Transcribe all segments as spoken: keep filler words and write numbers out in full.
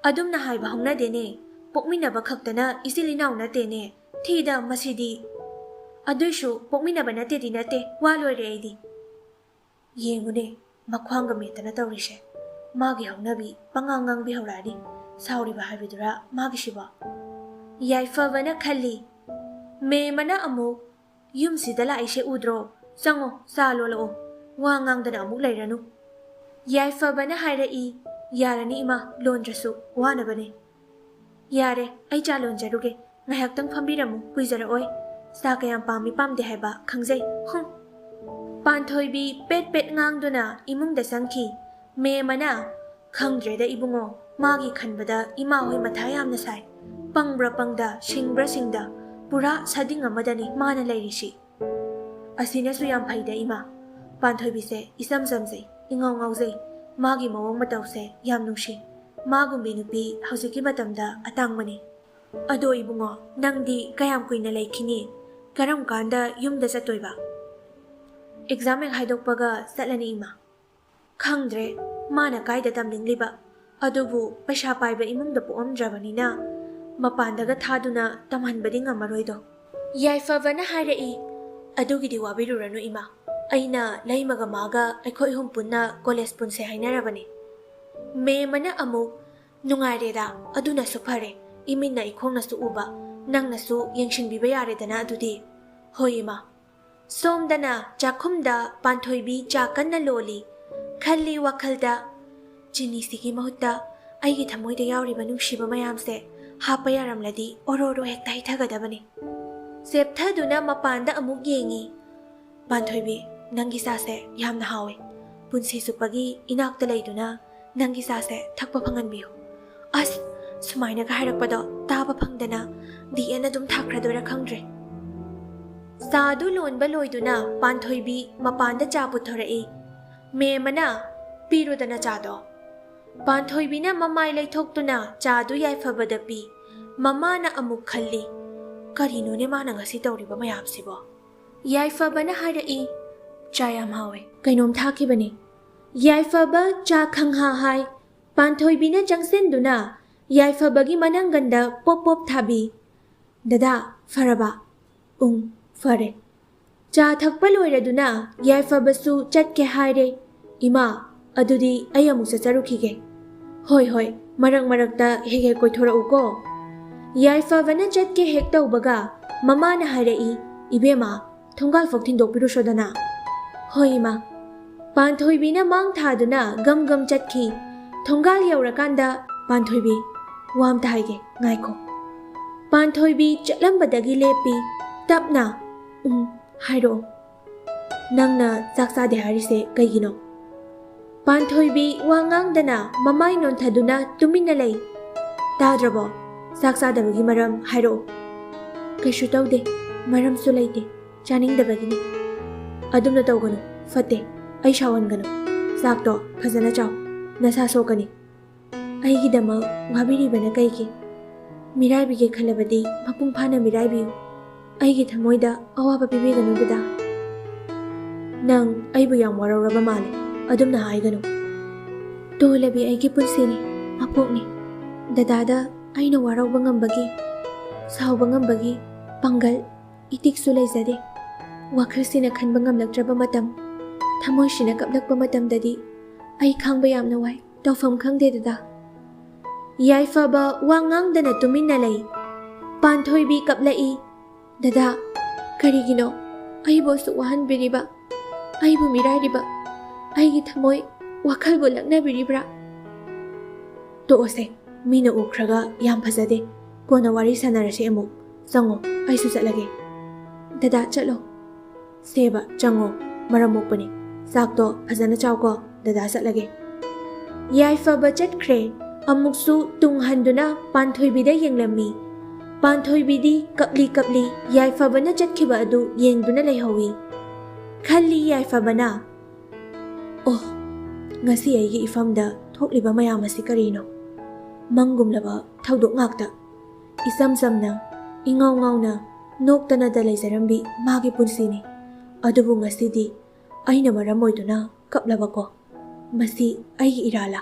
ꯑꯗꯨꯝꯅ ꯍꯥꯏꯕ ꯍꯧꯅꯗꯦꯅꯦ꯫ ꯄꯣꯛꯃꯤꯟꯅꯕ ꯈꯛꯇꯅ ꯏꯆꯤꯜ ꯏꯅꯥꯎ ꯅꯠꯇꯦꯅꯦ꯫ ꯊꯤꯗ ꯃꯁꯤꯗꯤ꯫ ꯑꯗꯨꯏꯁꯨ ꯄꯣꯛꯃꯤꯟꯅꯕ ꯅꯠꯇꯦꯗꯤ ꯅꯠꯇꯦ, ꯋꯥ ꯂꯣꯏꯔꯦ ꯑꯩꯗꯤ꯫ ꯌꯦꯡꯉꯨꯅꯦ, ꯃꯈ꯭ꯋꯥꯡꯒ ꯃꯦꯠꯇꯅ ꯇꯧꯔꯤꯁꯦ꯫ ꯃꯥꯒꯤ ꯍꯧꯅꯕꯤ ꯄꯉꯥꯡ ꯉꯥꯡꯕꯤ ꯍꯧꯔꯛꯑꯅꯤ꯫ ꯁꯥꯎꯔꯤꯕ ꯍꯥꯏꯕꯗꯨꯔꯥ ꯃꯥꯒꯤꯁꯤꯕꯣ? ꯌꯥꯏꯐꯕꯅ ꯈꯜꯂꯤ, ꯃꯦꯝꯃꯅ ꯑꯃꯨꯛ, "ꯌꯨꯝꯁꯤꯗ ꯂꯥꯛꯏꯁꯦ ꯎꯗ꯭ꯔꯣ? ꯆꯪꯉꯣ, ꯆꯥ ꯂꯣꯜꯂꯛꯑꯣ꯫ ꯋꯥ ꯉꯥꯡꯗꯅ ꯑꯃꯨꯛ ꯂꯩꯔꯅꯨ꯫" ꯌꯥꯏꯐꯕꯅ ꯍꯥꯏꯔꯛꯏ, "ꯌꯥꯔꯅꯤ ꯏꯃꯥ, ꯂꯣꯟꯗ꯭ꯔꯁꯨ ꯋꯥꯅꯕꯅꯦ꯫" "ꯌꯥꯔꯦ, ꯑꯩ ꯆꯥ ꯂꯣꯟꯖꯔꯨꯒꯦ꯫ ꯉꯥꯏꯍꯥꯛꯇꯪ ꯐꯝꯕꯤꯔꯝꯃꯨ, ꯀꯨꯏꯖꯔꯛꯑꯣꯏ꯫ ꯆꯥ ꯀꯌꯥꯝ ꯄꯥꯝꯃꯤ ꯄꯥꯝꯗꯦ ꯍꯥꯏꯕ ꯈꯪꯖꯩ꯫ ꯍꯨꯝ꯫" ꯄꯥꯟꯊꯣꯏꯕꯤ ꯄꯦꯠ ꯄꯦꯠ ꯉꯥꯡꯗꯨꯅ ꯏꯃꯨꯡꯗ ꯆꯪꯈꯤ꯫ ꯃꯦꯝꯃꯅ, "ꯈꯪꯗ꯭ꯔꯦꯗ ꯏꯕꯨꯡꯉꯣ, ꯃꯥꯒꯤ ꯈꯟꯕꯗ ꯏꯃꯥ ꯍꯣꯏ ꯃꯊꯥ ꯌꯥꯝꯅ ꯁꯥꯏ꯫ ꯄꯪꯕ꯭ꯔꯥ ꯄꯪꯗ, ꯁꯤꯡꯕ꯭ꯔꯥ ꯁꯤꯡꯗ, ꯄꯨꯔꯥ ꯁꯥꯗꯤꯡ ꯑꯃꯗꯅꯤ ꯃꯥꯅ ꯂꯩꯔꯤꯁꯤ꯫" "ꯑꯁꯤꯅꯁꯨ ꯌꯥꯝ ꯐꯩꯗ ꯏꯃꯥ꯫ ꯄꯥꯟꯊꯣꯏꯕꯤꯁꯦ ꯏꯆꯝ ꯆꯝꯖꯩ, ꯏꯉꯥꯎ ꯉꯥꯎꯖꯩ꯫ ꯃꯥꯒꯤ ꯃꯑꯣꯡ ꯃꯇꯧꯁꯦ ꯌꯥꯝ ꯅꯨꯡꯁꯤ꯫ ꯃꯥꯒꯨꯝꯕꯤ ꯅꯨꯄꯤ ꯍꯧꯖꯤꯛꯀꯤ ꯃꯇꯝꯗ ꯑꯇꯥꯡꯕꯅꯤ꯫ ꯑꯗꯣ ꯏꯕꯨꯡꯉꯣ, ꯅꯪꯗꯤ ꯀꯌꯥꯝ ꯀꯨꯏꯅ ꯂꯩꯈꯤꯅꯤ? ꯀꯔꯝ ꯀꯥꯟꯗ ꯌꯨꯝꯗ ꯆꯠꯇꯣꯏꯕ?" "ꯑꯦꯛꯖꯥꯝ ꯍꯦꯛ ꯍꯥꯏꯗꯣꯛꯄꯒ ꯆꯠꯂꯅꯤ ꯏꯃꯥ꯫" "ꯈꯪꯗ꯭ꯔꯦ ꯃꯥꯅ ꯀꯥꯏꯗ ꯇꯝꯅꯤꯡꯂꯤꯕ꯫ ꯑꯗꯨꯕꯨ ꯄꯩꯁꯥ ꯄꯥꯏꯕ ꯏꯃꯨꯡꯗ ꯄꯣꯛꯑꯝꯗ꯭ꯔꯕꯅꯤꯅ ꯃꯄꯥꯟꯗꯒ ꯊꯥꯗꯨꯅ ꯇꯝꯍꯟꯕꯗꯤ ꯉꯝꯃꯔꯣꯏꯗꯣ꯫" ꯌꯥꯏꯐꯕꯅ ꯍꯥꯏꯔꯛꯏ, "ꯑꯗꯨꯒꯤꯗꯤ ꯋꯥꯕꯤꯔꯨꯔꯅꯨ ꯏꯃꯥ꯫ ꯑꯩꯅ ꯂꯩꯃꯒ ꯃꯥꯒ ꯑꯩꯈꯣꯏ ꯑꯍꯨꯝ ꯄꯨꯟꯅ ꯀꯣꯂꯦꯖ ꯄꯨꯟꯁꯦ ꯍꯥꯏꯅꯔꯕꯅꯤ꯫" ꯃꯦꯝꯃꯅ ꯑꯃꯨꯛ, "ꯅꯨꯡꯉꯥꯏꯔꯦꯗ, ꯑꯗꯨꯅꯁꯨ ꯐꯔꯦ꯫ ꯏꯃꯤꯠꯅ ꯏꯈꯣꯡꯅꯁꯨ ꯎꯕ, ꯅꯪꯅꯁꯨ ꯌꯦꯡꯁꯤꯟꯕꯤꯕ ꯌꯥꯔꯦꯗꯅ ꯑꯗꯨꯗꯤ꯫" "ꯍꯣꯏ ꯏꯃꯥ꯫" ꯁꯣꯝꯗꯅ ꯆꯥꯛꯈꯨꯝꯗ ꯄꯥꯟꯊꯣꯏꯕꯤ ꯆꯥ ꯀꯟꯅ ꯂꯣꯜꯂꯤ꯫ ꯈꯜꯂꯤ ꯋꯥꯈꯜꯗ, "ꯆꯤꯅꯤꯁꯤꯒꯤ ꯃꯍꯨꯠꯇ ꯑꯩꯒꯤ ꯊꯃꯣꯏꯗ ꯌꯥꯎꯔꯤꯕ ꯅꯨꯡꯁꯤꯕ ꯃꯌꯥꯝꯁꯦ ꯍꯥꯞꯄ ꯌꯥꯔꯝꯂꯗꯤ ꯑꯣꯔꯣ ꯑꯣꯔꯣ ꯍꯦꯛꯇ ꯍꯩꯊꯒꯗꯕꯅꯤ꯫" ꯆꯦꯞꯊꯗꯨꯅ ꯃꯄꯥꯟꯗ ꯑꯃꯨꯛ ꯌꯦꯡꯉꯤ꯫ "ꯄꯥꯟꯊꯣꯏꯕꯤ, ꯅꯪꯒꯤ ꯆꯥꯁꯦ ꯌꯥꯝꯅ ꯍꯥꯎꯏ꯫ ꯄꯨꯟꯁꯤ ꯆꯨꯞꯄꯒꯤ ꯏꯅꯥꯛꯇ ꯂꯩꯗꯨꯅ ꯅꯪꯒꯤ ꯆꯥꯁꯦ ꯊꯛꯄ ꯐꯪꯍꯟꯕꯤꯌꯨ꯫" ꯑꯁ! ꯁꯨꯃꯥꯏꯅꯒ ꯍꯥꯏꯔꯛꯄꯗꯣ ꯇꯥꯕ ꯐꯪꯗꯅ ꯗꯤ ꯑꯦꯟ ꯑꯗꯨꯝ ꯊꯥꯈ꯭ꯔꯗꯣꯏꯔꯥ ꯈꯪꯗ꯭ꯔꯦ꯫ ꯆꯥꯗꯨ ꯂꯣꯟꯕ ꯂꯣꯏꯗꯨꯅ ꯄꯥꯟꯊꯣꯏꯕꯤ ꯃꯄꯥꯟꯗ ꯆꯥ ꯄꯨꯊꯣꯔꯛꯏ꯫ ꯃꯦꯝꯃꯅ, "ꯄꯤꯔꯨꯗꯅ ꯆꯥꯗꯣ꯫" ꯄꯥꯟꯊꯣꯏꯕꯤꯅ ꯃꯃꯥꯏ ꯂꯩꯊꯣꯛꯇꯨꯅ ꯆꯥꯗꯨ ꯌꯥꯏꯐꯕꯗ ꯄꯤ꯫ ꯃꯃꯥꯅ ꯑꯃꯨꯛ ꯈꯜꯂꯤ, "ꯀꯔꯤꯅꯣꯅꯦ ꯃꯥꯅ ꯉꯁꯤ ꯇꯧꯔꯤꯕ ꯃꯌꯥꯝꯁꯤꯕꯣ?" ꯌꯥꯏꯐꯕꯅ ꯍꯥꯏꯔꯛꯏ, "ꯆꯥ ꯌꯥꯝ ꯍꯥꯎꯋꯦ, ꯀꯩꯅꯣꯝ ꯊꯥꯛꯈꯤꯕꯅꯤ꯫" ꯌꯥꯏꯐꯕ ꯆꯥ ꯈꯪꯍꯥ ꯍꯥꯏ꯫ ꯄꯥꯟꯊꯣꯏꯕꯤꯅ ꯆꯪꯁꯤꯟꯗꯨꯅ ꯌꯥꯏꯐꯕꯒꯤ ꯃꯅꯪꯒꯟꯗ ꯄꯣꯞ ꯄꯣꯞ ꯊꯥꯕꯤ꯫ "ꯗꯗꯥ, ꯐꯔꯕ?" "ꯎꯝ, ꯐꯔꯦ꯫" ꯆꯥ ꯊꯛꯄ ꯂꯣꯏꯔꯗꯨꯅ ꯌꯥꯏꯐꯕꯁꯨ ꯆꯠꯀꯦ ꯍꯥꯏꯔꯦ꯫ "ꯏꯃꯥ, ꯑꯗꯨꯗꯤ ꯑꯩ ꯑꯃꯨꯛ ꯆꯠꯆꯔꯨꯈꯤꯒꯦ꯫" "ꯍꯣꯏ, ꯍꯣꯏ, ꯃꯔꯛ ꯃꯔꯛꯇ ꯍꯦꯛ ꯍꯦꯛ ꯀꯣꯏꯊꯣꯔꯛꯎꯀꯣ꯫" ꯌꯥꯏꯐꯕꯅ ꯆꯠꯀꯦ ꯍꯦꯛ ꯇꯧꯕꯒ ꯃꯃꯥꯅ ꯍꯥꯏꯔꯛꯏ, "ꯏꯕꯦꯝꯃ, ꯊꯣꯡꯒꯥꯜ ꯐꯥꯎ ꯊꯤꯟꯗꯣꯛꯄꯤꯔꯨꯁꯣꯗꯅ꯫" "ꯍꯣꯏ, ꯏꯃꯥ꯫" ꯄꯥꯟꯊꯣꯏꯕꯤꯅ ꯃꯥꯡ ꯊꯥꯗꯨꯅ ꯒꯝ ꯒꯝ ꯆꯠꯈꯤ꯫ ꯊꯣꯡꯒꯥꯜ ꯌꯧꯔꯀꯥꯟꯗ, "ꯄꯥꯟꯊꯣꯏꯕꯤ, ꯋꯥ ꯑꯝꯇ ꯍꯥꯏꯒꯦ, ꯉꯥꯏꯈꯣ꯫" ꯄꯥꯟꯊꯣꯏꯕꯤ ꯆꯠꯂꯝꯕꯗꯒꯤ ꯂꯦꯞꯄꯤ꯫ ꯇꯞꯅ, "ꯎꯝ, ꯍꯥꯏꯔꯛꯑꯣ꯫" "ꯅꯪꯅ ꯆꯥꯛ ꯆꯥꯗꯦ ꯍꯥꯏꯔꯤꯁꯦ ꯀꯩꯒꯤꯅꯣ?" ꯄꯥꯟꯊꯣꯏꯕꯤ ꯋꯥ ꯉꯥꯡꯗꯅ ꯃꯃꯥꯏ ꯅꯣꯟꯊꯗꯨꯅ ꯇꯨꯃꯤꯟꯅ ꯂꯩ꯫ "ꯇꯥꯗ꯭ꯔꯕꯣ? ꯆꯥꯛ ꯆꯥꯗꯕꯒꯤ ꯃꯔꯝ ꯍꯥꯏꯔꯛꯑꯣ꯫" "ꯀꯩꯁꯨ ꯇꯧꯗꯦ, ꯃꯔꯝꯁꯨ ꯂꯩꯇꯦ, ꯆꯥꯅꯤꯡꯗꯕꯒꯤꯅꯤ꯫" "ꯑꯗꯨꯝꯅ ꯇꯧꯒꯅꯨ, ꯐꯠꯇꯦ, ꯑꯩ ꯁꯥꯎꯍꯟꯒꯅꯨ꯫ ꯆꯥꯛꯇꯣ ꯐꯖꯅ ꯆꯥꯎ, ꯅꯁꯥ ꯁꯣꯛꯀꯅꯤ꯫" "ꯑꯩꯒꯤꯗꯃꯛ ꯋꯥꯕꯤꯔꯤꯕꯅ ꯀꯩꯒꯤ? ꯃꯤꯔꯥꯏꯕꯤꯒꯦ ꯈꯜꯂꯕꯗꯤ ꯃꯄꯨꯡ ꯐꯥꯅ ꯃꯤꯔꯥꯏꯕꯤꯌꯨ꯫ ꯑꯩꯒꯤ ꯊꯃꯣꯏꯗ ꯑꯋꯥꯕ ꯄꯤꯕꯤꯒꯅꯨ, ꯗꯗꯥ꯫" "ꯅꯪ ꯑꯩꯕꯨ ꯌꯥꯝ ꯋꯥꯔꯧꯔꯕ ꯃꯥꯜꯂꯦ, ꯑꯗꯨꯝꯅ ꯍꯥꯏꯒꯅꯨ꯫" "ꯇꯣꯜꯂꯕꯤ ꯑꯩꯒꯤ ꯄꯨꯟꯁꯤꯅꯤ, ꯃꯄꯣꯛꯅꯤ꯫ ꯗꯗꯥꯗ ꯑꯩꯅ ꯋꯥꯔꯧꯕ ꯉꯝꯕꯒꯤ, ꯁꯥꯎꯕ ꯉꯝꯕꯒꯤ ꯄꯥꯡꯒꯜ ꯏꯇꯤꯛꯁꯨ ꯂꯩꯖꯗꯦ꯫ ꯋꯥꯈꯜꯁꯤꯅ ꯈꯟꯕ ꯉꯝꯂꯛꯇ꯭ꯔꯕ ꯃꯇꯝ, ꯊꯃꯣꯏꯁꯤꯅ ꯀꯞꯂꯛꯄ ꯃꯇꯝꯗꯗꯤ ꯑꯩ ꯈꯥꯡꯕ ꯌꯥꯝꯅ ꯋꯥꯏ, ꯇꯧꯐꯝ ꯈꯪꯗꯦ, ꯗꯗꯥ꯫" ꯌꯥꯏꯐꯕ ꯋꯥ ꯉꯥꯡꯗꯅ ꯇꯨꯃꯤꯟꯅ ꯂꯩ꯫ ꯄꯥꯟꯊꯣꯏꯕꯤ ꯀꯞꯂꯛꯏ꯫ "ꯗꯗꯥ, ꯀꯔꯤꯒꯤꯅꯣ ꯑꯩꯕꯨ ꯑꯁꯨꯛ ꯋꯥꯍꯟꯕꯤꯔꯤꯕ? ꯑꯩꯕꯨ ꯃꯤꯔꯥꯏꯔꯤꯕ? ꯑꯩꯒꯤ ꯊꯃꯣꯏ, ꯋꯥꯈꯜꯕꯨ ꯂꯛꯅꯕꯤꯔꯤꯕ꯭ꯔꯥ?" "ꯇꯣꯛꯑꯁꯦ, ꯃꯤꯅ ꯎꯈ꯭ꯔꯒ ꯌꯥꯝ ꯐꯖꯗꯦ꯫ ꯀꯣꯟꯅ ꯋꯥꯔꯤ ꯁꯥꯟꯅꯔꯁꯦ ꯑꯃꯨꯛ꯫ ꯆꯪꯉꯣ, ꯑꯩꯁꯨ ꯆꯠꯂꯒꯦ꯫" "ꯗꯗꯥ, ꯆꯠꯂꯣ꯫" "ꯁꯦꯕ, ꯆꯪꯉꯣ, ꯃꯔꯝ ꯃꯣꯛꯄꯅꯤ꯫ ꯆꯥꯛꯇꯣ ꯐꯖꯅ ꯆꯥꯎꯀꯣ, ꯗꯗꯥ ꯆꯠꯂꯒꯦ꯫" ꯌꯥꯏꯐꯕ ꯆꯠꯈ꯭ꯔꯦ꯫ ꯑꯃꯨꯛꯁꯨ ꯇꯨꯡ ꯍꯟꯗꯨꯅ ꯄꯥꯟꯊꯣꯏꯕꯤꯗ ꯌꯦꯡꯂꯝꯃꯤ꯫ ꯄꯥꯟꯊꯣꯏꯕꯤꯗꯤ ꯀꯞꯂꯤ ꯀꯞꯂꯤ ꯌꯥꯏꯐꯕꯅ ꯆꯠꯈꯤꯕ ꯑꯗꯨ ꯌꯦꯡꯗꯨꯅ ꯂꯩꯍꯧꯏ꯫ ꯈꯜꯂꯤ ꯌꯥꯏꯐꯕꯅ, "ꯑꯣ, ꯉꯁꯤ ꯑꯩꯒꯤ ꯏꯐꯝꯗ ꯊꯣꯛꯂꯤꯕ ꯃꯌꯥꯝ ꯑꯁꯤ ꯀꯔꯤꯅꯣ? ꯃꯪꯒꯨꯝꯂꯕ ꯊꯧꯗꯣꯛ ꯉꯥꯛꯇ꯫" ꯏꯆꯝ ꯆꯝꯅ, ꯏꯉꯥꯎ ꯉꯥꯎꯅ, ꯅꯣꯛꯇꯅꯗ ꯂꯩꯖꯔꯝꯕꯤ ꯃꯥꯒꯤ ꯄꯨꯟꯁꯤꯅꯤ꯫ ꯑꯗꯨꯕꯨ ꯉꯁꯤꯗꯤ ꯑꯩꯅ ꯃꯔꯝ ꯑꯣꯏꯗꯨꯅ ꯀꯞꯂꯕꯀꯣ꯫ ꯃꯁꯤ ꯑꯩꯒꯤ ꯏꯔꯥꯜꯂꯥ?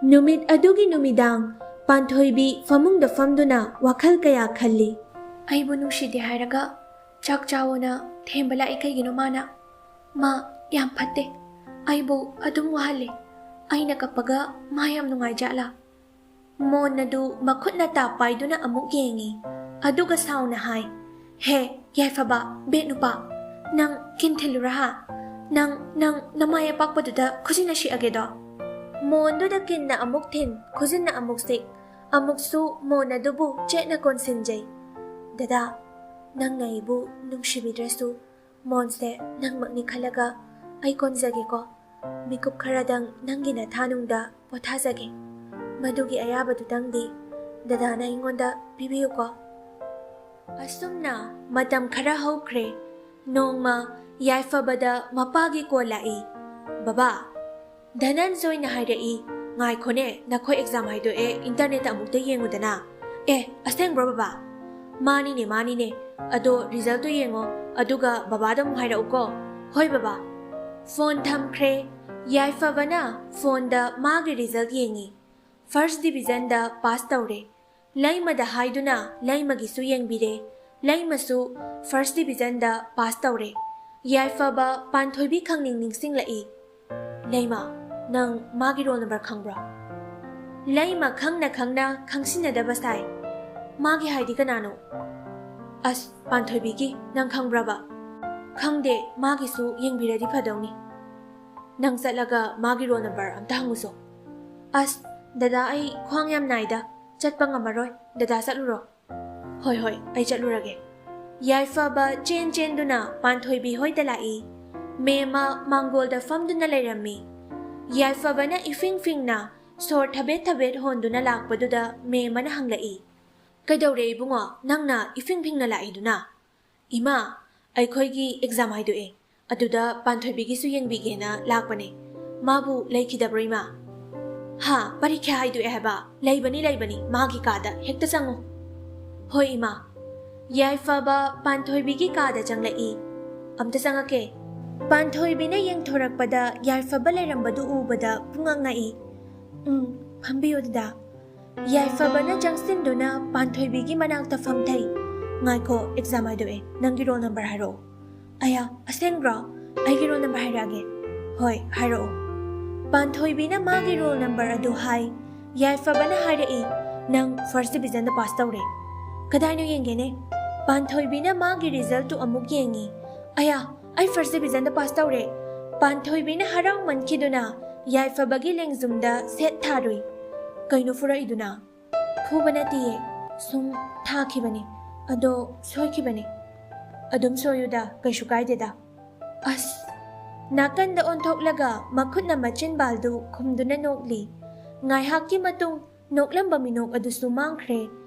ꯅꯨꯃꯤꯠ ꯑꯗꯨꯒꯤ ꯅꯨꯃꯤꯗꯥꯡ ꯄꯥꯟꯊꯣꯏꯕꯤ ꯐꯃꯨꯡꯗ ꯐꯝꯗꯨꯅ ꯋꯥꯈꯜ ꯀꯌꯥ ꯈꯜꯂꯤ꯫ "ꯑꯩꯕꯨ ꯅꯨꯡꯁꯤꯗꯦ ꯍꯥꯏꯔꯒ ꯆꯥꯛ ꯆꯥꯎꯅ ꯊꯦꯝꯕ ꯂꯥꯛꯏ ꯀꯩꯒꯤꯅꯣ ꯃꯥꯅ? ꯃꯥ ꯌꯥꯝ ꯐꯠꯇꯦ꯫ ꯑꯩꯕꯨ ꯑꯗꯨꯝ ꯋꯥꯍꯜꯂꯤ꯫ ꯑꯩꯅ ꯀꯞꯄꯒ ꯃꯥ ꯌꯥꯝ ꯅꯨꯡꯉꯥꯏꯖꯥꯠꯂꯥ?" ꯃꯣꯟ ꯑꯗꯨ ꯃꯈꯨꯠꯅ ꯇꯥꯞ ꯄꯥꯏꯗꯨꯅ ꯑꯃꯨꯛ ꯌꯦꯡꯉꯤ꯫ ꯑꯗꯨꯒ ꯁꯥꯎꯅ ꯍꯥꯏ, "ꯍꯦ, ꯌꯥꯏꯐꯕ, ꯕꯦꯠ ꯅꯨꯄꯥ, ꯅꯪ ꯀꯤꯟ ꯊꯤꯜꯂꯨꯔꯥ ꯍꯥ? ꯅꯪ, ꯅꯪ ꯅꯃꯥꯏ ꯑꯄꯥꯛꯄꯗꯨꯗ ꯈꯨꯖꯤꯟꯅ ꯁꯤꯛꯑꯒꯦꯗꯣ?" ꯃꯣꯟꯗꯨꯗ ꯀꯤꯟꯅ ꯑꯃꯨꯛ ꯊꯤꯟ, ꯈꯨꯖꯤꯟꯅ ꯑꯃꯨꯛ ꯁꯤꯛ, ꯑꯃꯨꯛꯁꯨ ꯃꯣꯟ ꯑꯗꯨꯕꯨ ꯆꯦꯠꯅ ꯀꯣꯟꯁꯤꯟꯖꯩ꯫ "ꯗꯗꯥ, ꯅꯪꯅ ꯑꯩꯕꯨ ꯅꯨꯡꯁꯤꯕꯤꯗ꯭ꯔꯁꯨ, ꯃꯣꯟꯁꯦ ꯅꯪꯃꯛꯅꯤ ꯈꯜꯂꯒ ꯑꯩ ꯀꯣꯟꯖꯒꯦꯀꯣ꯫ ꯃꯤꯀꯨꯞ ꯈꯔꯗꯪ ꯅꯪꯒꯤ ꯅꯊꯥꯅꯨꯡꯗ ꯄꯣꯊꯥꯖꯒꯦ꯫ ꯃꯗꯨꯒꯤ ꯑꯌꯥꯕꯗꯨꯗꯪꯗꯤ ꯗꯗꯥꯅ ꯑꯩꯉꯣꯟꯗ ꯄꯤꯕꯤꯌꯨꯀꯣ꯫" ꯑꯁꯨꯝꯅ ꯃꯇꯝ ꯈꯔ ꯍꯧꯈ꯭ꯔꯦ꯫ ꯅꯣꯡꯃ ꯌꯥꯏꯐꯕꯗ ꯃꯄꯥꯒꯤ ꯀꯣꯜ ꯂꯥꯛꯏ꯫ "ꯕꯕꯥ, ꯙꯅꯟꯖꯣꯏꯅ ꯍꯥꯏꯔꯛꯏ꯫" "ꯉꯥꯏꯈꯣꯅꯦ, ꯅꯈꯣꯏ ꯑꯦꯛꯖꯥꯝ ꯍꯥꯏꯗꯣꯛꯑꯦ, ꯏꯟꯇꯔꯅꯦꯠꯇ ꯑꯃꯨꯛꯇ ꯌꯦꯡꯉꯨꯗꯅ꯫" "ꯑꯦ, ꯑꯁꯦꯡꯕ꯭ꯔꯣ ꯕꯕꯥ?" "ꯃꯥꯅꯤꯅꯦ, ꯃꯥꯅꯤꯅꯦ꯫ ꯑꯗꯣ ꯔꯤꯖꯜꯇꯣ ꯌꯦꯡꯉꯣ, ꯑꯗꯨꯒ ꯕꯕꯥꯗ ꯑꯃꯨꯛ ꯍꯥꯏꯔꯛꯎꯀꯣ꯫" "ꯍꯣꯏ ꯕꯕꯥ꯫" ꯐꯣꯟ ꯊꯝꯈ꯭ꯔꯦ꯫ ꯌꯥꯏꯐꯕꯅ ꯐꯣꯟꯗ ꯃꯥꯒꯤ ꯔꯤꯖꯜ ꯌꯦꯡꯉꯤ꯫ ꯐꯥꯔꯁ ꯗꯤꯕꯤꯖꯟꯗ ꯄꯥꯁ ꯇꯧꯔꯦ꯫ ꯂꯩꯃꯗ ꯍꯥꯏꯗꯨꯅ ꯂꯩꯃꯒꯤꯁꯨ ꯌꯦꯡꯕꯤꯔꯦ꯫ ꯂꯩꯃꯁꯨ ꯐꯥꯔꯁ ꯗꯤꯕꯤꯖꯟꯗ ꯄꯥꯁ ꯇꯧꯔꯦ꯫ ꯌꯥꯏꯐꯕ ꯄꯥꯟꯊꯣꯏꯕꯤ ꯈꯪꯅꯤꯡ ꯅꯤꯡꯁꯤꯡꯂꯛꯏ꯫ "ꯂꯩꯃ, ꯅꯪ ꯃꯥꯒꯤ ꯔꯣꯜ ꯅꯝꯕꯔ ꯈꯪꯕ꯭ꯔꯣ?" ꯂꯩꯃ ꯈꯪꯅ ꯈꯪꯅ ꯈꯪꯁꯤꯟꯅꯗꯕ ꯁꯥꯏ꯫ "ꯃꯥꯒꯤ ꯍꯥꯏꯗꯤ ꯀꯅꯥꯅꯣ?" "ꯑꯁ, ꯄꯥꯟꯊꯣꯏꯕꯤꯒꯤ ꯅꯪ ꯈꯪꯕ꯭ꯔꯕ?" "ꯈꯪꯗꯦ, ꯃꯥꯒꯤꯁꯨ ꯌꯦꯡꯕꯤꯔꯗꯤ ꯐꯗꯧꯅꯤ꯫ ꯅꯪ ꯆꯠꯂꯒ ꯃꯥꯒꯤ ꯔꯣꯜ ꯅꯝꯕꯔ ꯑꯝꯇ ꯍꯪꯉꯨꯁꯣ꯫" "ꯑꯁ, ꯗꯗꯥ, ꯑꯩ ꯈ꯭ꯋꯥꯡ ꯌꯥꯝ ꯅꯥꯏꯗ, ꯆꯠꯄ ꯉꯝꯃꯔꯣꯏ, ꯗꯗꯥ ꯆꯠꯂꯨꯔꯣ꯫" "ꯍꯣꯏ, ꯍꯣꯏ, ꯑꯩ ꯆꯠꯂꯨꯔꯒꯦ꯫" ꯌꯥꯏꯐꯕ ꯆꯦꯟ ꯆꯦꯟꯗꯨꯅ ꯄꯥꯟꯊꯣꯏꯕꯤ ꯍꯣꯏꯗ ꯂꯥꯛꯏ꯫ ꯃꯦꯝꯃ ꯃꯥꯡꯒꯣꯜꯗ ꯐꯝꯗꯨꯅ ꯂꯩꯔꯝꯃꯤ꯫ ꯌꯥꯏꯐꯕꯅ ꯏꯐꯤꯡ ꯐꯤꯡꯅ ꯁꯣꯔ ꯊꯕꯦꯠ ꯊꯕꯦꯠ ꯍꯣꯟꯗꯨꯅ ꯂꯥꯛꯄꯗꯨꯗ ꯃꯦꯝꯃꯅ ꯍꯪꯂꯛꯏ, "ꯀꯩꯗꯧꯔꯦ ꯏꯕꯨꯡꯉꯣ, ꯅꯪꯅ ꯏꯐꯤꯡ ꯐꯤꯡꯅ ꯂꯥꯛꯏꯗꯨꯅ?" "ꯏꯃꯥ, ꯑꯩꯈꯣꯏꯒꯤ ꯑꯦꯛꯖꯥꯝ ꯍꯥꯏꯗꯣꯛꯑꯦ, ꯑꯗꯨꯗ ꯄꯥꯟꯊꯣꯏꯕꯤꯒꯤꯁꯨ ꯌꯦꯡꯕꯤꯒꯦꯅ ꯂꯥꯛꯄꯅꯦ꯫ ꯃꯥꯕꯨ ꯂꯩꯈꯤꯗꯕ꯭ꯔꯣ ꯏꯃꯥ?" "ꯍꯥ, ꯄꯔꯤꯈ꯭ꯌꯥ ꯍꯥꯏꯗꯣꯛꯑꯦ ꯍꯥꯏꯕ? ꯂꯩꯕꯅꯤ, ꯂꯩꯕꯅꯤ, ꯃꯥꯒꯤ ꯀꯥꯗ ꯍꯦꯛꯇ ꯆꯪꯉꯨ꯫" "ꯍꯣꯏ ꯏꯃꯥ꯫" ꯌꯥꯏꯐꯕ ꯄꯥꯟꯊꯣꯏꯕꯤꯒꯤ ꯀꯥꯗ ꯆꯪꯂꯛꯏ꯫ "ꯑꯝꯇ ꯆꯪꯉꯛꯀꯦ꯫" ꯄꯥꯟꯊꯣꯏꯕꯤꯅ ꯌꯦꯡꯊꯣꯔꯛꯄꯗ ꯌꯥꯏꯐꯕ ꯂꯩꯔꯝꯕꯗꯨ ꯎꯕꯗ ꯄꯨꯡꯉꯛ ꯉꯛꯏ꯫ ꯎꯝ, ꯐꯝꯕꯤꯌꯨ ꯗꯗꯥ꯫ ꯌꯥꯏꯐꯕꯅ ꯆꯪꯁꯤꯟꯗꯨꯅ ꯄꯥꯟꯊꯣꯏꯕꯤꯒꯤ ꯃꯅꯥꯛꯇ ꯐꯝꯊꯩ꯫ "ꯉꯥꯏꯈꯣ, ꯑꯦꯛꯖꯥꯝ ꯍꯥꯏꯗꯣꯛꯑꯦ꯫ ꯅꯪꯒꯤ ꯔꯣꯜ ꯅꯝꯕꯔ ꯍꯥꯏꯔꯛꯑꯣ꯫" "ꯑꯌꯥ, ꯑꯁꯦꯡꯕ꯭ꯔꯣ? ꯑꯩꯒꯤ ꯔꯣꯜ ꯅꯝꯕꯔ ꯍꯥꯏꯔꯛꯑꯒꯦ꯫" "ꯍꯣꯏ, ꯍꯥꯏꯔꯛꯑꯣ꯫" ꯄꯥꯟꯊꯣꯏꯕꯤꯅ ꯃꯥꯒꯤ ꯔꯣꯜ ꯅꯝꯕꯔ ꯑꯗꯨ ꯍꯥꯏ꯫ ꯌꯥꯏꯐꯕꯅ ꯍꯥꯏꯔꯛꯏ, "ꯅꯪ ꯐꯥꯔꯁ ꯗꯤꯕꯤꯖꯟꯗ ꯄꯥꯁ ꯇꯧꯔꯦ꯫" "ꯀꯗꯥꯏꯅꯣ ꯌꯦꯡꯒꯦꯅꯦ?" ꯄꯥꯟꯊꯣꯏꯕꯤꯅ ꯃꯥꯒꯤ ꯔꯤꯖꯜꯇꯨ ꯑꯃꯨꯛ ꯌꯦꯡꯉꯤ꯫ "ꯑꯌꯥ, ꯑꯩ ꯐꯥꯔꯁ ꯗꯤꯕꯤꯖꯟꯗ ꯄꯥꯁ ꯇꯧꯔꯦ꯫" ꯄꯥꯟꯊꯣꯏꯕꯤꯅ ꯍꯔꯥꯎꯃꯟꯈꯤꯗꯨꯅ ꯌꯥꯏꯐꯕꯒꯤ ꯂꯦꯡꯖꯨꯝꯗ ꯁꯦꯠ ꯊꯥꯔꯨꯏ꯫ "ꯀꯩꯅꯣ ꯐꯨꯔꯛꯏꯗꯨꯅ?" "ꯐꯨꯕ ꯅꯠꯇꯤꯌꯦ, ꯁꯨꯝ ꯊꯥꯈꯤꯕꯅꯤ꯫ ꯑꯗꯣ ꯁꯣꯏꯈꯤꯕꯅꯤ꯫" "ꯑꯗꯨꯝ ꯁꯣꯏꯌꯨꯗ, ꯀꯩꯁꯨ ꯀꯥꯏꯗꯦꯗ꯫" ꯑꯁ! ꯅꯥꯀꯟꯗ ꯑꯣꯟꯊꯣꯛꯂꯒ ꯃꯈꯨꯠꯅ ꯃꯆꯤꯟꯕꯥꯜꯗꯨ ꯈꯨꯝꯗꯨꯅ ꯅꯣꯛꯂꯤ꯫ ꯉꯥꯏꯍꯥꯛꯀꯤ ꯃꯇꯨꯡ ꯅꯣꯛꯂꯝꯕ ꯃꯤꯅꯣꯛ ꯑꯗꯨꯁꯨ ꯃꯥꯡꯈ꯭ꯔꯦ꯫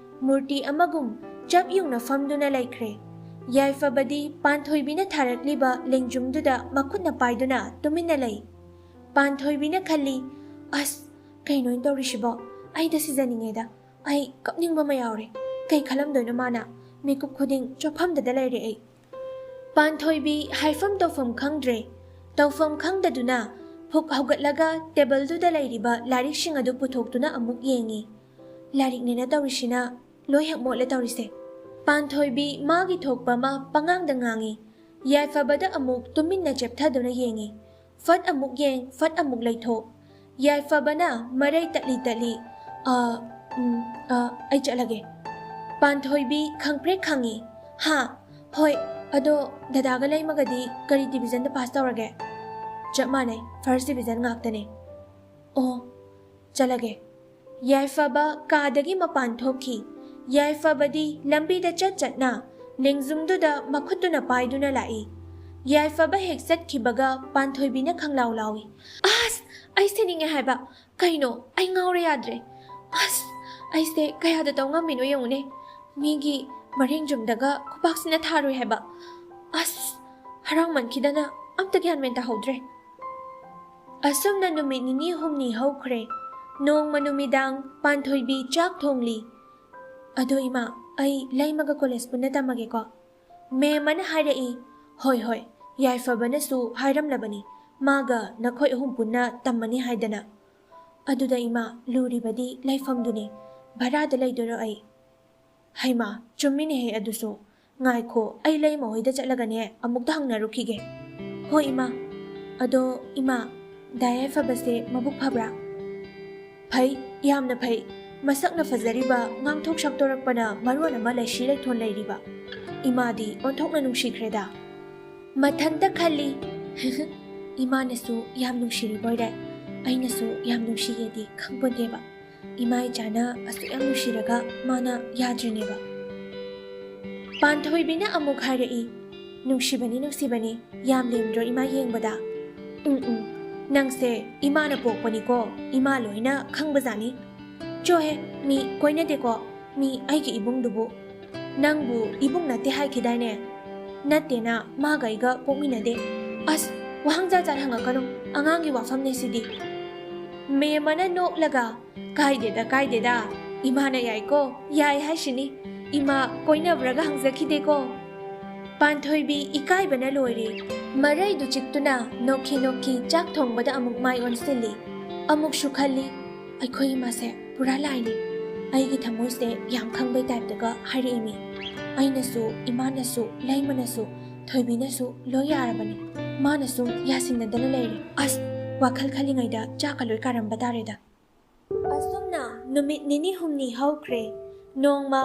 ꯃꯨꯔꯇꯤ ꯑꯃꯒꯨꯝ ꯆꯞ ꯌꯨꯡꯅ ꯐꯝꯗꯨꯅ ꯂꯩꯈ꯭ꯔꯦ꯫ ꯌꯥꯏꯐꯕꯗꯤ ꯄꯥꯟꯊꯣꯏꯕꯤꯅ ꯊꯥꯔꯛꯂꯤꯕ ꯂꯦꯡꯖꯨꯝꯗꯨꯗ ꯃꯈꯨꯠꯅ ꯄꯥꯏꯗꯨꯅ ꯇꯨꯃꯤꯟꯅ ꯂꯩ꯫ ꯄꯥꯟꯊꯣꯏꯕꯤꯅ ꯈꯜꯂꯤ, "ꯑꯁ, ꯀꯩꯅꯣ ꯑꯩꯅ ꯇꯧꯔꯤꯁꯤꯕꯣ? ꯑꯩꯗ ꯁꯤꯖꯅꯤꯡꯉꯦꯗ꯫ ꯑꯩ ꯀꯞꯅꯤꯡꯕ ꯑꯃ ꯌꯥꯎꯔꯦ꯫ ꯀꯩ ꯈꯜꯂꯝꯗꯣꯏꯅꯣ ꯃꯥꯅ? ꯃꯤꯀꯨꯞ ꯈꯨꯗꯤꯡ ꯆꯣꯞꯐꯝꯗꯗ ꯂꯩꯔꯦ ꯑꯩ꯫" ꯄꯥꯟꯊꯣꯏꯕꯤ ꯍꯥꯏꯐꯝ ꯇꯧꯐꯝ ꯈꯪꯗ꯭ꯔꯦ꯫ ꯇꯧꯐꯝ ꯈꯪꯗꯗꯨꯅ ꯐꯨꯛ ꯍꯧꯒꯠꯂꯒ ꯇꯦꯕꯜꯗꯨꯗ ꯂꯩꯔꯤꯕ ꯂꯥꯏꯔꯤꯛꯁꯤꯡ ꯑꯗꯨ ꯄꯨꯊꯣꯛꯇꯨꯅ ꯑꯃꯨꯛ ꯌꯦꯡꯉꯤ꯫ ꯂꯥꯏꯔꯤꯛꯅꯦꯅ ꯇꯧꯔꯤꯁꯤꯅ ꯂꯣꯏ ꯍꯦꯛ ꯃꯣꯠꯂꯦ ꯇꯧꯔꯤꯁꯦ꯫ ꯄꯥꯟꯊꯣꯏꯕꯤ ꯃꯥꯒꯤ ꯊꯣꯛꯄ ꯑꯃ ꯄꯉꯥꯡꯗ ꯉꯥꯡꯉꯤ꯫ ꯌꯥꯏꯐꯕꯗ ꯑꯃꯨꯛ ꯇꯨꯃꯤꯟꯅ ꯆꯦꯞꯊꯗꯨꯅ ꯌꯦꯡꯉꯤ꯫ ꯐꯠ ꯑꯃꯨꯛ ꯌꯦꯡ, ꯐꯠ ꯑꯃꯨꯛ ꯂꯩꯊꯣꯛ꯫ ꯌꯥꯏꯐꯕꯅ ꯃꯔꯩ ꯇꯠꯂꯤ ꯇꯠꯂꯤ, "ꯑ, ꯎꯝ, ꯑ, ꯑꯩ ꯆꯠꯂꯒꯦ꯫" ꯄꯥꯟꯊꯣꯏꯕꯤ ꯈꯪꯄ꯭ꯔꯦꯛ ꯈꯪꯉꯤ꯫ "ꯍꯥ? ꯍꯣꯏ, ꯑꯗꯣ ꯗꯗꯥꯒ ꯂꯩꯃꯒꯗꯤ ꯀꯔꯤ ꯗꯤꯕꯤꯖꯟꯗ ꯄꯥꯁ ꯇꯧꯔꯒꯦ?" "ꯆꯞ ꯃꯥꯟꯅꯩ, ꯐꯥꯔꯁ ꯗꯤꯕꯤꯖꯟ ꯉꯥꯛꯇꯅꯦ꯫" "ꯑꯣ, ꯆꯠꯂꯒꯦ꯫" ꯌꯥꯏꯐꯕ ꯀꯥꯗꯒꯤ ꯃꯄꯥꯟ ꯊꯣꯛꯈꯤ꯫ ꯌꯥꯏꯐꯕꯗꯤ ꯂꯝꯕꯤꯗ ꯆꯠ ꯆꯠꯅ ꯂꯦꯡꯖꯨꯝꯗꯨꯗ ꯃꯈꯨꯠꯇꯨꯅ ꯄꯥꯏꯗꯨꯅ ꯂꯥꯛꯏ꯫ ꯌꯥꯏꯐꯕ ꯍꯦꯛ ꯆꯠꯈꯤꯕꯒ ꯄꯥꯟꯊꯣꯏꯕꯤꯅ ꯈꯪꯂꯥꯎ ꯂꯥꯎꯏ꯫ "ꯑꯁ! ꯑꯩ ꯁꯤꯅꯤꯡꯉꯦ ꯍꯥꯏꯕ꯫ ꯀꯩꯅꯣ? ꯑꯩ ꯉꯥꯎꯔꯦ ꯌꯥꯗ꯭ꯔꯦ꯫ ꯑꯁ! ꯑꯩꯁꯦ ꯀꯌꯥꯗ ꯇꯧ ꯉꯝꯃꯤꯅꯣ ꯌꯦꯡꯉꯨꯅꯦ꯫ ꯃꯤꯒꯤ ꯃꯔꯦꯡꯖꯨꯝꯗꯒ ꯈꯨꯕꯥꯛꯁꯤꯅ ꯊꯥꯔꯨꯏ ꯍꯥꯏꯕ꯫ ꯑꯁ! ꯍꯔꯥꯎꯃꯟꯈꯤꯗꯅ ꯑꯝꯇ ꯒ꯭ꯌꯥꯟ ꯃꯦꯟ ꯇꯥꯍꯧꯗ꯭ꯔꯦ꯫" ꯑꯁꯨꯝꯅ ꯅꯨꯃꯤꯠ ꯅꯤꯅꯤ ꯍꯨꯝꯅꯤ ꯍꯧꯈ꯭ꯔꯦ꯫ ꯅꯣꯡꯃ ꯅꯨꯃꯤꯗꯥꯡ ꯄꯥꯟꯊꯣꯏꯕꯤ ꯆꯥꯛ ꯊꯣꯡꯂꯤ꯫ "ꯑꯗꯣ ꯏꯃꯥ, ꯑꯩ ꯂꯩꯃꯒ ꯀꯣꯂꯦꯖ ꯄꯨꯟꯅ ꯇꯝꯃꯒꯦꯀꯣ꯫" ꯃꯦꯝ ꯑꯃꯅ ꯍꯥꯏꯔꯛꯏ꯫ "ꯍꯣꯏ, ꯍꯣꯏ, ꯌꯥꯏꯐꯕꯅꯁꯨ ꯍꯥꯏꯔꯝꯂꯕꯅꯤ, ꯃꯥꯒ ꯅꯈꯣꯏ ꯑꯍꯨꯝ ꯄꯨꯟꯅ ꯇꯝꯃꯅꯤ ꯍꯥꯏꯗꯅ꯫" ꯑꯗꯨꯗ ꯏꯃꯥ, ꯂꯨꯔꯤꯕꯗꯤ ꯂꯩꯐꯝꯗꯨꯅꯤ꯫ ꯚꯔꯥꯗ ꯂꯩꯗꯣꯏꯔꯣ ꯑꯩ? ꯍꯩꯃꯥ, ꯆꯨꯝꯃꯤꯅꯦꯍꯦ ꯑꯗꯨꯁꯨ꯫ ꯉꯥꯏꯈꯣ, ꯑꯩ ꯂꯩꯃ ꯍꯣꯏꯗ ꯆꯠꯂꯒꯅꯦ ꯑꯃꯨꯛꯇ ꯍꯪꯅꯔꯨꯈꯤꯒꯦ꯫ ꯍꯣꯏ ꯏꯃꯥ꯫ ꯑꯗꯣ ꯏꯃꯥ, ꯗꯥ ꯌꯥꯏꯐꯕꯁꯦ ꯃꯕꯨꯛ ꯐꯕ꯭ꯔꯥ? ꯐꯩ, ꯌꯥꯝꯅ ꯐꯩ꯫ ꯃꯁꯛꯅ ꯐꯖꯔꯤꯕ, ꯉꯥꯡꯊꯣꯛ ꯁꯛꯇꯣꯔꯛꯄꯅ ꯃꯔꯣꯟ ꯑꯃ ꯂꯩꯁꯤ ꯂꯩꯊꯣꯟ ꯂꯩꯔꯤꯕ꯫ ꯏꯃꯥꯗꯤ ꯑꯣꯟꯊꯣꯛꯅ ꯅꯨꯡꯁꯤꯈ꯭ꯔꯦꯗ꯫ ꯃꯊꯟꯇ ꯈꯜꯂꯤ꯫ ꯏꯃꯥꯅꯁꯨ ꯌꯥꯝ ꯅꯨꯡꯁꯤꯔꯤꯕꯣꯏꯔꯦ, ꯑꯩꯅꯁꯨ ꯌꯥꯝ ꯅꯨꯡꯁꯤꯌꯦꯗꯤ ꯈꯪꯄꯣꯟꯇꯦꯕ꯫ ꯏꯃꯥ ꯏꯆꯥꯅ ꯑꯁꯨꯛ ꯌꯥꯝ ꯅꯨꯡꯁꯤꯔꯒ ꯃꯥꯅ ꯌꯥꯗ꯭ꯔꯤꯅꯦꯕ꯫ ꯄꯥꯟꯊꯣꯏꯕꯤꯅ ꯑꯃꯨꯛ ꯍꯥꯏꯔꯛꯏ, "ꯅꯨꯡꯁꯤꯕꯅꯤ, ꯅꯨꯡꯁꯤꯕꯅꯤ, ꯌꯥꯝ ꯂꯦꯝꯗ꯭ꯔꯣ ꯏꯃꯥ ꯌꯦꯡꯕꯗ?" "ꯎꯝ, ꯎꯝ, ꯅꯪꯁꯦ ꯏꯃꯥꯅ ꯄꯣꯛꯄꯅꯤꯀꯣ, ꯏꯃꯥ ꯂꯣꯏꯅ ꯈꯪꯕꯖꯥꯠꯅꯤ꯫ ꯆꯣꯍꯦ, ꯃꯤ ꯀꯣꯏꯅꯗꯦꯀꯣ, ꯃꯤ ꯑꯩꯒꯤ ꯏꯕꯨꯡꯗꯨꯕꯨ꯫ ꯅꯪꯕꯨ ꯏꯕꯨꯡ ꯅꯠꯇꯦ ꯍꯥꯏꯈꯤꯗꯥꯏꯅꯦ? ꯅꯠꯇꯦꯅ, ꯃꯥꯒ ꯑꯩꯒ ꯄꯣꯛꯃꯤꯟꯅꯗꯦ꯫ ꯑꯁ, ꯋꯥꯍꯪ ꯖꯥꯠ ꯖꯥꯠ ꯍꯪꯉꯛꯀꯅꯨ, ꯑꯉꯥꯡꯒꯤ ꯋꯥꯐꯝꯅꯦ ꯁꯤꯗꯤ꯫" ꯃꯦꯝꯃꯅ ꯅꯣꯛꯂꯒ, "ꯀꯥꯏꯗꯦꯗ, ꯀꯥꯏꯗꯦꯗ, ꯏꯃꯥꯅ ꯌꯥꯏꯀꯣ, ꯌꯥꯏ ꯍꯥꯏꯁꯤꯅꯤ꯫ ꯏꯃꯥ ꯀꯣꯏꯅꯕ꯭ꯔꯒ ꯍꯪꯖꯈꯤꯗꯦꯀꯣ꯫" ꯄꯥꯟꯊꯣꯏꯕꯤ ꯏꯀꯥꯏꯕꯅ ꯂꯣꯏꯔꯦ꯫ ꯃꯔꯩꯗꯨ ꯆꯤꯛꯇꯨꯅ ꯅꯣꯛꯈꯤ ꯅꯣꯛꯈꯤ ꯆꯥꯛ ꯊꯣꯡꯕꯗ ꯑꯃꯨꯛ ꯃꯥꯏ ꯑꯣꯟꯁꯤꯜꯂꯤ꯫ ꯑꯃꯨꯛꯁꯨ ꯈꯜꯂꯤ, "ꯑꯩꯈꯣꯏ ꯏꯃꯥꯁꯦ ꯄꯨꯔꯥ ꯂꯥꯏꯅꯤ꯫" ꯑꯩꯒꯤ ꯊꯃꯣꯏꯁꯦ ꯌꯥꯝ ꯈꯪꯕꯩ ꯇꯥꯏꯞꯇꯒ ꯍꯥꯏꯔꯛꯏꯃꯤ꯫ ꯑꯩꯅꯁꯨ, ꯏꯃꯥꯅꯁꯨ, ꯂꯩꯃꯅꯁꯨ, ꯊꯣꯏꯕꯤꯅꯁꯨ ꯂꯣꯏ ꯌꯥꯔꯕꯅꯤ꯫ ꯃꯥꯅ ꯁꯨꯝ ꯌꯥꯁꯤꯟꯅꯗꯅ ꯂꯩꯔꯦ꯫ ꯑꯁ, ꯋꯥꯈꯜ ꯈꯜꯂꯤꯉꯩꯗ ꯆꯥꯛꯀ ꯂꯣꯏ ꯀꯥꯔꯝꯕ ꯇꯥꯔꯦꯗ꯫ ꯑꯁꯨꯝꯅ ꯅꯨꯃꯤꯠ ꯅꯤꯅꯤ ꯍꯨꯝꯅꯤ ꯍꯧꯈ꯭ꯔꯦ꯫ ꯅꯣꯡꯃ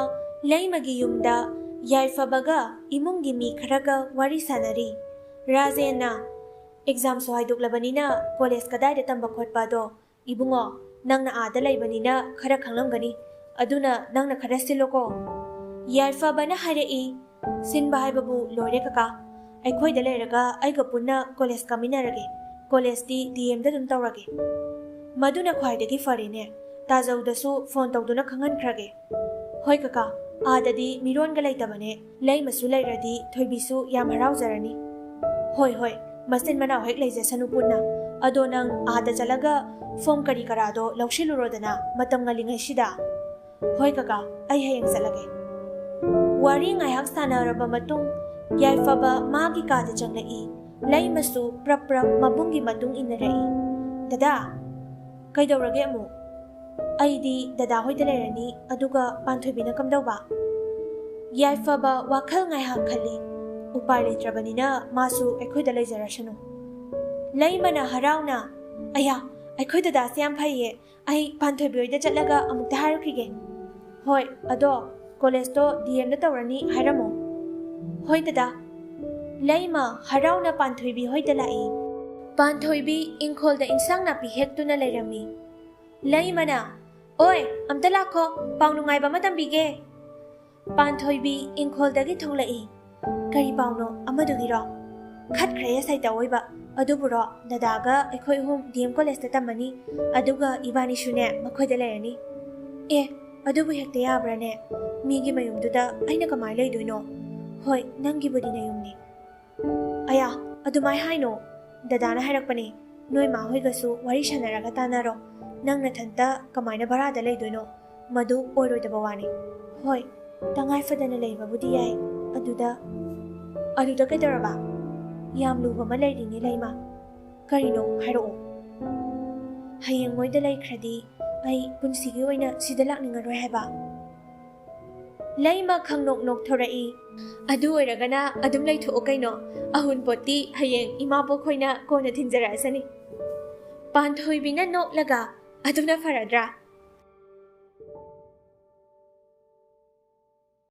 ꯂꯩꯃꯒꯤ ꯌꯨꯝꯗ ꯌꯥꯏꯐꯕꯒ ꯏꯃꯨꯡꯒꯤ ꯃꯤ ꯈꯔꯒ ꯋꯥꯔꯤ ꯁꯥꯟꯅꯔꯤ꯫ ꯔꯥꯖꯦꯟꯅ, "ꯑꯦꯛꯖꯥꯝꯁꯨ ꯍꯥꯏꯗꯣꯛꯂꯕꯅꯤꯅ ꯀꯣꯂꯦꯖ ꯀꯗꯥꯏꯗ ꯇꯝꯕ ꯈꯣꯠꯄ ꯑꯗꯣ, ꯏꯕꯨꯡꯉꯣ, ꯅꯪꯅ ꯑꯥꯗ ꯂꯩꯕꯅꯤꯅ ꯈꯔ ꯈꯪꯂꯝꯒꯅꯤ꯫ ꯑꯗꯨꯅ ꯅꯪꯅ ꯈꯔ ꯁꯤꯜꯂꯣꯀꯣ꯫" ꯌꯥꯏꯐꯕꯅ ꯍꯥꯏꯔꯛꯏ, "ꯁꯤꯟꯕ ꯍꯥꯏꯕꯕꯨ ꯂꯣꯏꯔꯦ ꯀꯀꯥ꯫ ꯑꯩꯈꯣꯏꯗ ꯂꯩꯔꯒ ꯑꯩꯒ ꯄꯨꯟꯅ ꯀꯣꯂꯦꯖ ꯀꯥꯃꯤꯟꯅꯔꯒꯦ꯫ ꯀꯣꯂꯦꯖꯇꯤ ꯗꯤ ꯑꯦꯝꯗ ꯑꯗꯨꯝ ꯇꯧꯔꯒꯦ꯫" "ꯃꯗꯨꯅ ꯈ꯭ꯋꯥꯏꯗꯒꯤ ꯐꯔꯦꯅꯦ꯫ ꯇꯥꯖꯧꯗꯁꯨ ꯐꯣꯟ ꯇꯧꯗꯨꯅ ꯈꯪꯍꯟꯈ꯭ꯔꯒꯦ꯫" "ꯍꯣꯏ ꯀꯀꯥ, ꯑꯥꯗꯗꯤ ꯃꯤꯔꯣꯟꯒ ꯂꯩꯇꯕꯅꯦ꯫ ꯂꯩꯃꯁꯨ ꯂꯩꯔꯗꯤ ꯊꯣꯏꯕꯤꯁꯨ ꯌꯥꯝ ꯍꯔꯥꯎꯖꯔꯅꯤ꯫" "ꯍꯣꯏ, ꯍꯣꯏ, ꯃꯆꯤꯟ ꯃꯅꯥꯎ ꯍꯦꯛ ꯂꯩꯖꯁꯅꯨ ꯄꯨꯟꯅ꯫ ꯑꯗꯣ ꯅꯪ ꯑꯥꯗ ꯆꯠꯂꯒ ꯐꯣꯝ ꯀꯔꯤ ꯀꯔꯥꯗꯣ ꯂꯧꯁꯤꯜꯂꯨꯔꯣꯗꯅ, ꯃꯇꯝ ꯉꯜꯂꯤꯉꯩꯁꯤꯗ꯫" "ꯍꯣꯏ ꯀꯀꯥ, ꯑꯩ ꯍꯌꯦꯡ ꯆꯠꯂꯒꯦ꯫" ꯋꯥꯔꯤ ꯉꯥꯏꯍꯥꯛ ꯁꯥꯟꯅꯔꯕ ꯃꯇꯨꯡ, ꯌꯥꯏꯐꯕ ꯃꯥꯒꯤ ꯀꯥꯗ ꯆꯪꯂꯛꯏ꯫ ꯂꯩꯃꯁꯨ ꯄ꯭ꯔꯞ ꯄ꯭ꯔꯞ ꯃꯕꯨꯡꯒꯤ ꯃꯇꯨꯡ ꯏꯟꯅꯔꯛꯏ꯫ "ꯗꯗꯥ!" ꯀꯩꯗꯧꯔꯒꯦ ꯑꯃꯨꯛ? ꯑꯩꯗꯤ ꯗꯗꯥ ꯍꯣꯏꯗ ꯂꯩꯔꯅꯤ, ꯑꯗꯨꯒ ꯄꯥꯟꯊꯣꯏꯕꯤꯅ ꯀꯝꯗꯧꯕ? ꯌꯥꯏꯐꯕ ꯋꯥꯈꯜ ꯉꯥꯏꯍꯥꯛ ꯈꯜꯂꯤ꯫ ꯎꯄꯥꯏ ꯂꯩꯇ꯭ꯔꯕꯅꯤꯅ ꯃꯥꯁꯨ ꯑꯩꯈꯣꯏꯗ ꯂꯩꯖꯔꯁꯅꯨ꯫ ꯂꯩꯃꯅ ꯍꯔꯥꯎꯅ, "ꯑꯌꯥ, ꯑꯩꯈꯣꯏ ꯗꯗꯥꯁꯦ ꯌꯥꯝ ꯐꯩꯌꯦ꯫ ꯑꯩ ꯄꯥꯟꯊꯣꯏꯕꯤ ꯍꯣꯏꯗ ꯆꯠꯂꯒ ꯑꯃꯨꯛꯇ ꯍꯥꯏꯔꯨꯈꯤꯒꯦ꯫ ꯍꯣꯏ, ꯑꯗꯣ ꯀꯣꯂꯦꯖꯇꯣ ꯗꯤ ꯑꯦꯝꯗ ꯇꯧꯔꯅꯤ ꯍꯥꯏꯔꯝꯃꯣ꯫" "ꯍꯣꯏ ꯗꯗꯥ꯫" ꯂꯩꯃ ꯍꯔꯥꯎꯅ ꯄꯥꯟꯊꯣꯏꯕꯤ ꯍꯣꯏꯗ ꯂꯥꯛꯏ꯫ ꯄꯥꯟꯊꯣꯏꯕꯤ ꯏꯪꯈꯣꯜꯗ ꯏꯟꯁꯥꯡ ꯅꯥꯄꯤ ꯍꯦꯛꯇꯨꯅ ꯂꯩꯔꯝꯃꯤ꯫ ꯂꯩꯃꯅ, "ꯑꯣꯏ, ꯑꯝꯇ ꯂꯥꯛꯈꯣ, ꯄꯥꯎ ꯅꯨꯡꯉꯥꯏꯕ ꯑꯃ ꯇꯝꯕꯤꯒꯦ꯫" ꯄꯥꯟꯊꯣꯏꯕꯤ ꯏꯪꯈꯣꯜꯗꯒꯤ ꯊꯣꯛꯂꯛꯏ꯫ "ꯀꯔꯤ ꯄꯥꯎꯅꯣ ꯑꯃꯗꯨꯒꯤꯔꯣ?" "ꯈꯠꯈ꯭ꯔꯦ ꯁꯥꯏꯇ ꯑꯣꯏꯕ꯫ ꯑꯗꯨꯕꯨꯔꯣ, ꯗꯗꯥꯒ ꯑꯩꯈꯣꯏ ꯑꯍꯨꯝ ꯗꯤ ꯑꯦꯝ ꯀꯣꯂꯦꯖꯇ ꯇꯝꯃꯅꯤ, ꯑꯗꯨꯒ ꯏꯕꯥꯅꯤꯁꯨꯅꯦ ꯃꯈꯣꯏꯗ ꯂꯩꯔꯅꯤ꯫" "ꯑꯦ, ꯑꯗꯨꯕꯨ ꯍꯦꯛꯇ ꯌꯥꯕ꯭ꯔꯥꯅꯦ? ꯃꯤꯒꯤ ꯃꯌꯨꯝꯗꯨꯗ ꯑꯩꯅ ꯀꯃꯥꯏꯅ ꯂꯩꯗꯣꯏꯅꯣ? ꯍꯣꯏ, ꯅꯪꯒꯤꯕꯨꯗꯤ ꯅꯌꯨꯝꯅꯤ꯫" "ꯑꯌꯥ, ꯑꯗꯨꯃꯥꯏ ꯍꯥꯏꯅꯣ꯫ ꯗꯗꯥꯅ ꯍꯥꯏꯔꯛꯄꯅꯦ, ꯅꯣꯏ ꯃꯥ ꯍꯣꯏꯒꯁꯨ ꯋꯥꯔꯤ ꯁꯥꯟꯅꯔꯒ ꯇꯥꯟꯅꯔꯣ꯫ ꯅꯪ ꯅꯊꯟꯇ ꯀꯃꯥꯏꯅ ꯚꯔꯥꯗ ꯂꯩꯗꯣꯏꯅꯣ? ꯃꯗꯨ ꯑꯣꯏꯔꯣꯏꯗꯕ ꯋꯥꯅꯤ꯫" "ꯍꯣꯏ, ꯇꯉꯥꯏ ꯐꯗꯅ ꯂꯩꯕꯕꯨꯗꯤ ꯌꯥꯏ꯫ ꯑꯗꯨꯗ..." "ꯑꯗꯨꯗ ꯀꯩꯗꯧꯔꯕ?" "ꯌꯥꯝ ꯂꯨꯕ ꯑꯃ ꯂꯩꯔꯤꯅꯦ ꯂꯩꯃ꯫" "ꯀꯔꯤꯅꯣ? ꯍꯥꯏꯔꯛꯑꯣ꯫" "ꯍꯌꯦꯡ ꯃꯣꯏꯗ ꯂꯩꯈ꯭ꯔꯗꯤ ꯑꯩ ꯄꯨꯟꯁꯤꯒꯤ ꯑꯣꯏꯅ ꯁꯤꯗ ꯂꯥꯛꯅꯤꯡꯉꯔꯣꯏ ꯍꯥꯏꯕ꯫" ꯂꯩꯃ ꯈꯪꯅꯣꯛ ꯅꯣꯛꯊꯣꯔꯛꯏ꯫ "ꯑꯗꯨ ꯑꯣꯏꯔꯒꯅ ꯑꯗꯨꯝ ꯂꯩꯊꯣꯛꯑꯣ ꯀꯩꯅꯣ꯫ ꯑꯍꯨꯟꯄꯣꯠꯇꯤ ꯍꯌꯦꯡ ꯏꯃꯥꯕꯣꯛ ꯈꯣꯏꯅ ꯀꯣꯟꯅ ꯊꯤꯟꯖꯔꯛꯑꯁꯅꯤ꯫" ꯄꯥꯟꯊꯣꯏꯕꯤꯅ ꯅꯣꯛꯂꯒ, "ꯑꯗꯨꯅ ꯐꯔꯗ꯭ꯔꯥ?